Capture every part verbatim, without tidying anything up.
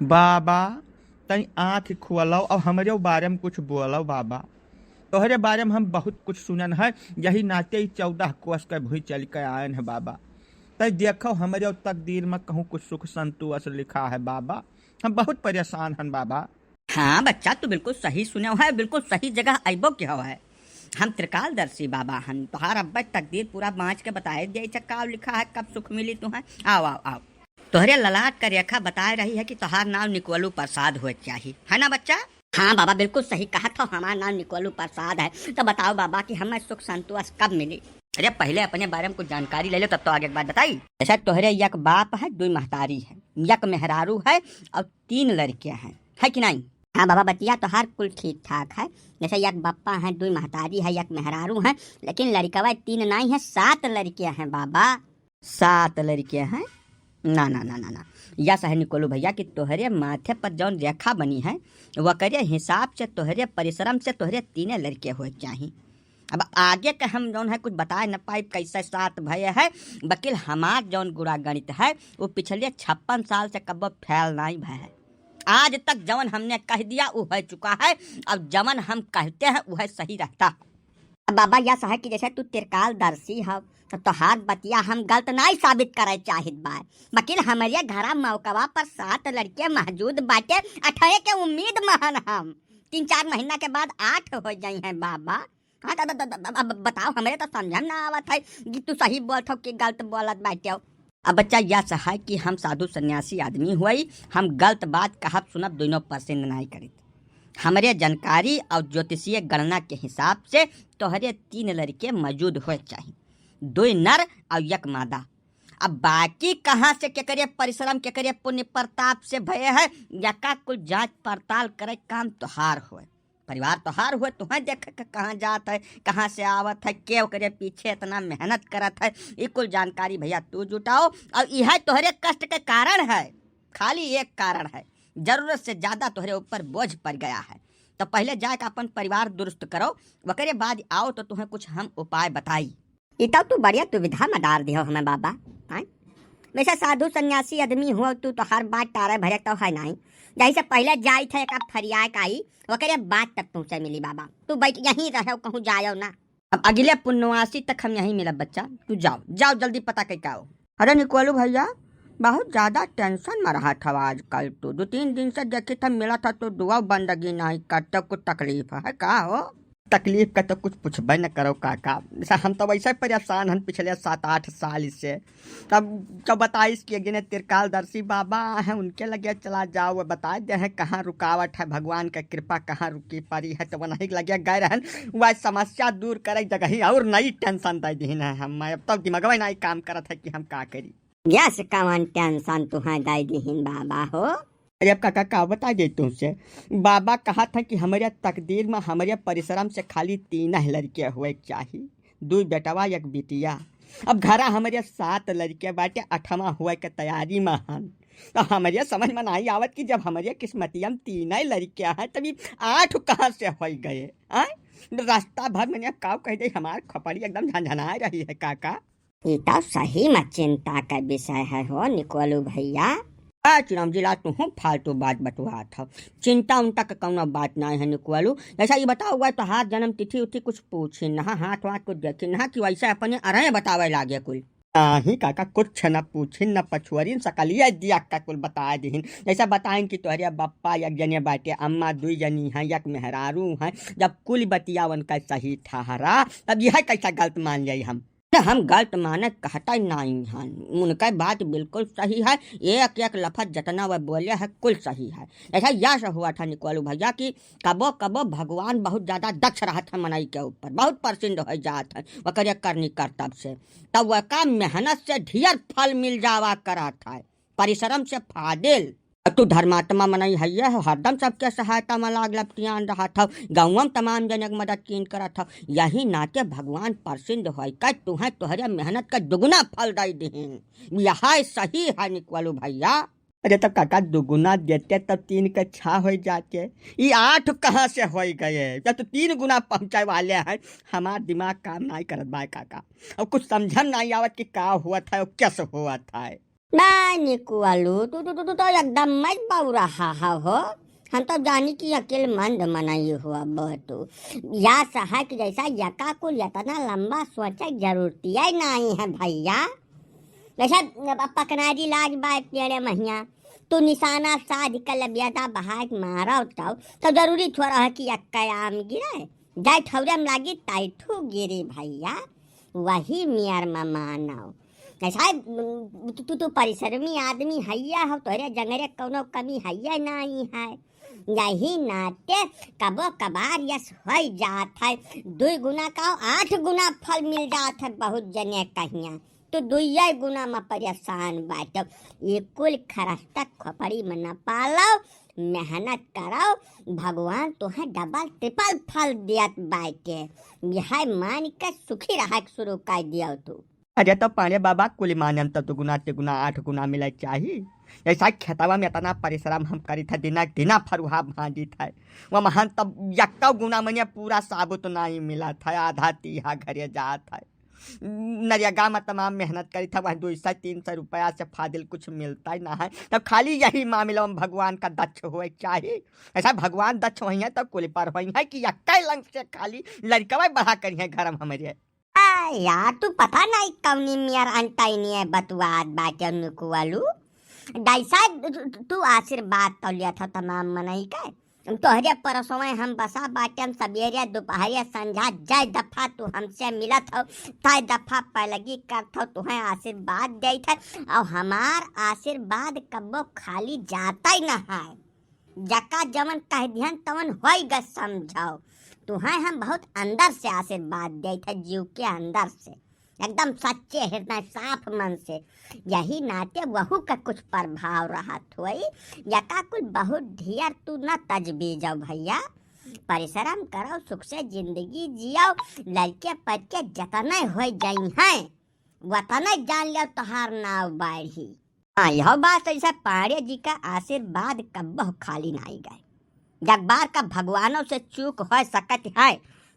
बाबा, तनी आँख खोलव और हमरे बारे में कुछ बोलव बाबा। तोहरे बारे में हम बहुत कुछ सुनन है, यही नाते ही चौदह कोस के भुई चल के आयन है बाबा। तै देखव हमरे तकदीर में कहूँ कुछ सुख संतोष लिखा है बाबा। हम बहुत परेशान हन बाबा। हाँ बच्चा, तू बिल्कुल सही सुने है, बिल्कुल सही जगह अइबो के है। हम त्रिकालदर्शी बाबा हन, तोहार अब्बे तकदीर पूरा बाँच के बताए दे, अच्छा का लिखा है, कब सुख मिली तुहैं। आओ, आओ, आओ। तोहरे ललाट का रेखा बताए रही है कि तोहार नाम निकोलू प्रसाद होए के चाही, है ना बच्चा? हाँ बाबा, बिल्कुल सही कहा था, हमार नाम निकोलू प्रसाद है। तो बताओ बाबा कि हमें सुख संतोष कब मिली? अरे पहले अपने बारे में कुछ जानकारी ले लो, तब तो आगे की बात बताई। जैसे तोहरे एक बाप है, दुई महतारी है, एक मेहरारू है और तीन लड़के हैं, है कि नहीं? हाँ बाबा, बतिया तोहार कुल ठीक ठाक है। जैसे एक बप्पा है, दुई महतारी है, एक मेहरारू है, लेकिन लड़कवा तीन नहीं है, सात लड़के हैं बाबा। सात लड़के हैं? ना, ना, ना, ना, ना। यस है निकोलू भैया कि तोहरे माथे पर जौन रेखा बनी है, वकरे हिसाब से तोहरे परिश्रम से तोहरे तीने लड़के होए के चाही। अब आगे के हम जौन है कुछ बताए न पाइब, कैसे सात भय है, बकिल हमार जौन गुणा गणित है, वो पिछले छप्पन साल से कब्बो फेल नहीं भय है। आज तक जवन हमने कह दिया, वो हो चुका है, अब जवन हम कहते हैं, वो है सही रहता। अब बाबा, यस है कि जैसे तू त्रिकालदर्शी हो, तो तोहार बतिया हम गलत नहीं साबित करे चाहित बा, बकिल हमरे घरा मौकवा पर सात लड़के मौजूद बाटे, अठवे के उम्मीद में हन हम। तीन चार महीना के बाद आठ हो जाई हैं बाबा। हाँ, त, त, त, त, अब बताओ, हमरे तो समझ में ना आवत है कि तू सही बोलत हो कि गलत बोलत बाटे हो। अब बच्चा, यस है कि हम साधु सन्यासी आदमी हुई, हम गलत बात कहब सुनब दोनों पसंद नहीं करित। हमरे जानकारी और ज्योतिषीय गणना के हिसाब से तोहरे तीन लड़के मौजूद होए के चाही, दो नर और एक मादा। अब बाकी कहाँ से केकरे परिश्रम, केकरे पुण्य प्रताप से भय है, यका कुल जांच पड़ताल करे काम तोहार होए। परिवार तोहार हुए, तुहें देखे के कहाँ जात है, कहाँ से आवत है, के ओकरे पीछे इतना मेहनत करत है, ई कुल जानकारी भैया तू जुटाओ। और यह तोहरे कष्ट के कारण है, खाली एक कारण है, जरूरत से ज्यादा तोहरे ऊपर बोझ पड़ गया है। तो पहले जाके अपन परिवार दुरुस्त करो, ओकरे बाद आओ तो तुहें कुछ हम उपाय बताई। ई तो तू बढ़िया दुविधा में डाल दिहो हमें बाबा। आय? वैसे साधु सन्यासी आदमी हो तू, तो हर बात टारे भरे तो है नहीं। जैसे पहले जाई थे एक फरिया के आई, ओकरे बाद तब तुमसे मिली बाबा। तू बैठ यहीं रहो, कहूँ जायो ना। अब अगले पुण्यवासी तक हम यहीं मिलब बच्चा। तू जाओ, जाओ जल्दी पता करके आओ। अरे निकोलू भैया, बहुत ज्यादा टेंशन में रहा था आजकल तू। दो तीन दिन से देखी था, मिला था तो दुआ बंदगी नहीं करते, कुछ तकलीफ है का हो? तकलीफ का तो कुछ पूछबे न करो काका, सा-, हम तो वैसे परेशान हन पिछले सात आठ साल से। तब तो बताइस कि एक जने त्रिकालदर्शी बाबा हैं, उनके लगे चला जाओ, वो बता दे हैं कहाँ रुकावट है, भगवान का कृपा कहाँ रुकी पड़ी है, तो वहीं लगे गए रहन। वह समस्या दूर करे जगह ही और नई टेंशन दे दीन है हम। अब तो दिमागवे नहीं काम करत है कि हम का करी। यस, कवन टेंशन तुहें दे दीन बाबा हो? अरे अब काका का बता दे तुमसे, बाबा कहा था कि हमारे तकदीर में हमारे परिश्रम से खाली तीन ही लड़के हुए के चाही, दो बेटवा एक बिटिया। अब घरा हमारे सात लड़के बाटे, अठवा हुए के तैयारी में हन। तो हमारे समझ में नहीं आवत कि जब हमारे किस्मतिया में तीन ही लड़के हैं, तभी आठ कहाँ से हो गए? आय? रास्ता भर मैंने काव कह दे, हमार खोपड़ी एकदम झनझना रही है काका। ई तो सही में चिंता का विषय है हो निकोलू भैया। आ चिरंजीला, तुहूँ फालतू बात बतुआत हो। चिंता उंता का कौनो बात नहीं है निकोलू। जैसा ये बताओ हुआ, तोहार जन्म तिथि उथि कुछ पूछी ना, हाथ वाथ कुछ देखी ना कि वैसे अपने अरे बतावे लागे कुल। नहीं काका, कुछ न पूछिन न पछुअरिन, सकलिया दिया का कुल बताए दिहिन। जैसा बताइन कि तोहरे बप्पा एक जने बाटे, अम्मा दुई जनी हैं, एक मेहरारू हैं। जब कुल बतिया उनका सही ठहरा, तब यह कैसा गलत मान जाई हम? न, हम गलत माने कहता ही नहीं हन। उनका बात बिल्कुल सही है, एक एक लफ्ज जितना वह बोले है, कुल सही है। ऐसा यह से हुआ था निकोलू भैया कि कबो कबो भगवान बहुत ज्यादा दक्ष रहत है मनई के ऊपर, बहुत प्रसन्न हो जात है ओकरे करनी करतब से। तब वका मेहनत से ढेर फल मिल जावा करत है, परिश्रम से फादिल। और तू धर्मात्मा मनई हइये हो, हरदम सबके सहायता में लाग लपटियान रहत हौ, गाँव में तमाम जने के मदद कीन करत हौ। यही नाते भगवान प्रसन्न होइके तुहें तोहरे मेहनत का दुगुना फल दई दिहिन। यह सही है निकवलू भैया। अरे तो काका, दुगुना देते तब तीन के छह हो जाते, ई आठ कहाँ से हो गए? जब तो तीन गुना पहुँचाए वाले हैं। हमार दिमाग काम नहीं करत बा काका, अब कुछ समझन नहीं आवत कि का हुआ था और कैसे हुआ था। ना निकुअलू, तू, तू, तू, तू तो एकदम मत बौरा हा, हा हो। हम तो जानी कि अकिलमंद मनई हुआ बा तू। या सहा कि जैसा यका कुल यतना लंबा सोचे के जरूरतिया ही नाहीं है भैया। जैसे अब पकनारी लाज बा टेढ़े महिया, तू निशाना साध के लबियता बहाय के मारव तब, तो जरूरी थोड़ा है कि यक्का आम गिरे, जाय ठौरे में लागी ताई ठू गिरी भैया। वही मियर में मानव। ऐसा है, तू, तू, तू परिश्रमी आदमी हैया हो, तोहरे जंगरे कौनो कमी हैया नाहीं है। यही नाते कबो कबार यस होई जात है, दुई गुना का आठ गुना फल मिल जात है बहुत जने कहिया। तू दुइये गुना में परेशान बाटो। ये कुल खरस्ता खोपड़ी में न पालो, मेहनत करो, भगवान तुहे डबल ट्रिपल फल दियत बाटे। यह मान के सुखी रहे के शुरू कर दियो तू। अरे तो पांड़े बाबा, कुल मानम तो दुगुना तिगुना आठ गुना मिले चाही। ऐसा खेतवा में इतना परिश्रम हम करी था, दिना दिना फरुहा भांजी था, वो महान तब यक्का गुना मने पूरा साबुत नाहीं मिला था, आधा तीहा घरे जात है। नरेगा में तमाम मेहनत करी था, वह दो सौ तीन सौ रुपया से फाजिल कुछ मिलता ही ना है। तब खाली यही मामला में भगवान का दक्ष होए चाही। ऐसा भगवान दक्ष होई है तो कुल पर होई है कि यक्का लंग से खाली लड़कवा बढ़ा करी है घर में हमरे। आ यार, तू पता नहीं कौनी मियर अंटाइनी है बतुआत बाटे निकुअलू। दाई साहब, तू, तू, तू आशीर्वाद तो लिया था तमाम मनई के। तोहरे परसों हम बसा बाटे, हम सबेरे, दोपहरे, संझा, जय दफा तू हमसे मिलत हो, तय दफा पैलगी करत हो, तुहें आशीर्वाद देत है। और हमार आशीर्वाद कब्बो खाली जाता ही न है। जका जवन कह दिहन तवन होई ग समझाओ। तुहें हम बहुत अंदर से आशीर्वाद देत है, जीव के अंदर से, एकदम सच्चे हृदय, साफ मन से। यही नाते वहू का कुछ प्रभाव रहत होई। यका कुल बहुत ढेर तू न तजबीजो भैया, परिश्रम करो, सुख से जिंदगी जियो, लड़के पढ़ के जतने हो जाई हैं, वतने जान लियो तोहार नाव बाढ़ी। हाँ, यह बात ऐसा पांड़े जी का आशीर्वाद कब्बो खाली नाई गए। जगबार का भगवानों से चूक हो सकत है,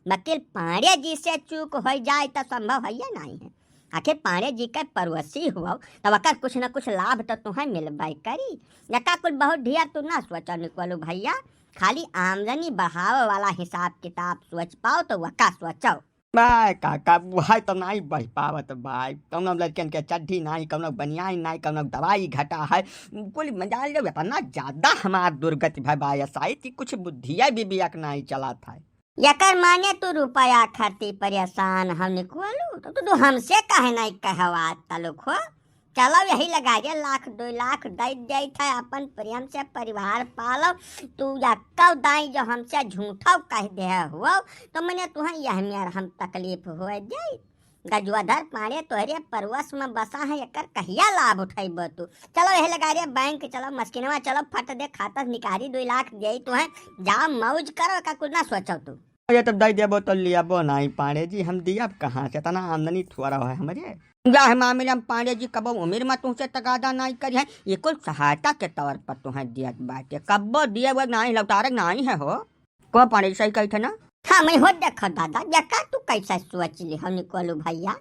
मकिल पांड़े जी से चूक हो जाए तो संभव है या नहीं है। आखिर पांड़े जी के पड़ोसी हुआ, तब अकर कुछ न कुछ लाभ तो तुम्हें मिलबे करी। यका कुछ बहुत ढेर तू ना सोचो निकोलू भैया, खाली आमदनी बढ़ावे वाला हिसाब किताब सोच पाओ तो वका सोचो। बाय काका, वह तो नाई बढ़ पावत बाय। कौनो लड़कन के चड्ढी नाई, कौनो बनियान नाई, कौनो दवाई घटा है। कुल मजाल जब इतना ज्यादा हमार दुर्गति भय बाय साई कि कुछ बुद्धिया भी बियक नाई चलत है। यकर माने तू रुपया खातिर परेशान हो निकोलू, तो तू, तू हमसे काहे नाई कहवात तलुक हो? चलो यही लगा जे लाख दो लाख दे देत है, अपन प्रेम से परिवार पालो। तू यक्कव दाई जो हमसे झूठो कह दे हो, तो मने तुहें यह मेर हम तकलीफ हो जाई। गजवाधर पांड़े तोहरे परवस में बसा है, एकर कहिया लाभ उठैबो तू? चलो यही लगा रे बैंक, चलो मस्किनवा, चलो फट दे खाता से निकारी दो लाख दे तुहें, जाओ मौज करो, का कुछ ना सोचो तू। अरे तब दे देबो तो लियाबो नाई पांड़े जी, हम दियब कहाँ से? इतना आमदनी थोड़ा है हमरे। जा है मामला में पांड़े जी, कबो उम्र में तुमसे तगादा नाई करी है, ये कुल सहायता के तौर पर तुहें दियत बाटे, कब्बो दिए वो नाई लौटारक नाई है हो। को पांड़े जी सही कही थे ना? हाँ, मैं हो देखो दादा, बेटा तू कैसे सोच ली हो निकोलू भैया,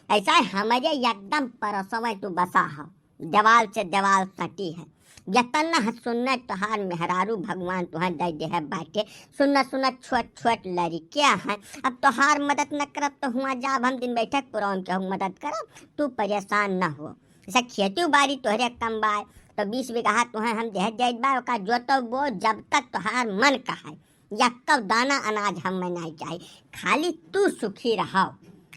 ऐसा है हमरे एकदम परसवे तू बसा हो। देवाल से देवाल सटी है। यतना सुन्नत तोहार मेहरारू भगवान तुहें दे दे है बाटे। सुन्नत सुन्नत छोट छोट लड़कियां हैं। अब तोहार मदद न करब तो हुआ जाब हम दिन बैठक पुरौन के हम मदद करब। तू परेशान न हो। जैसे खेती बाड़ी तोहरे कम बाय तो बीस बीघा तुहें हम दे देत बा, ओका जोतो बो जब तक तोहार मन कहे। यक्कव दाना अनाज हमें नाई चाही, खाली तू सुखी रहो।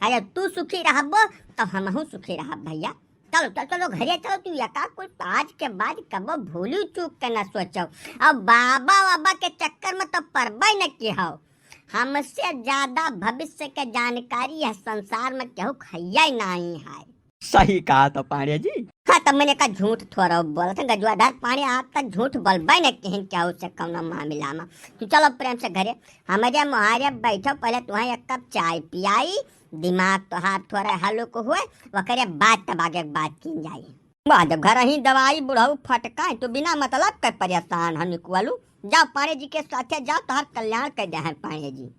अरे तू सुखी रहबो तो हमहू सुखी रहब भैया। चलो चलो चलो घरे चलो, तू यका कुछ आज के बाद कबो भूलू चूक के ना सोचो। अब बाबा बाबा के चक्कर में तो परबे न की हो। हमसे ज्यादा भविष्य के जानकारी यह संसार में केहू खैया ही नहीं है। सही कहा तो पांड़े जी। हाँ, तब मैंने कहा झूठ थोड़ा बोलत है गजवाधर पांड़े, आज तक झूठ बोलबे न किहन केहू से कौनो मामला में। तू चलो प्रेम से घरे, हमरे मुहारे बैठो, पहले तुहें एक कप चाय पियाई, दिमाग तोहार थोड़ा हलुक हुए, वकरे बाद तब आगे बात की जाई। वाह, जब घर ही दवाई बुढ़ऊ फटकाए तो बिना मतलब के परेशान हो निकुअलू। जाओ पांड़े जी के साथे जाओ, तोहार कल्याण कर दे हैं पांड़े जी।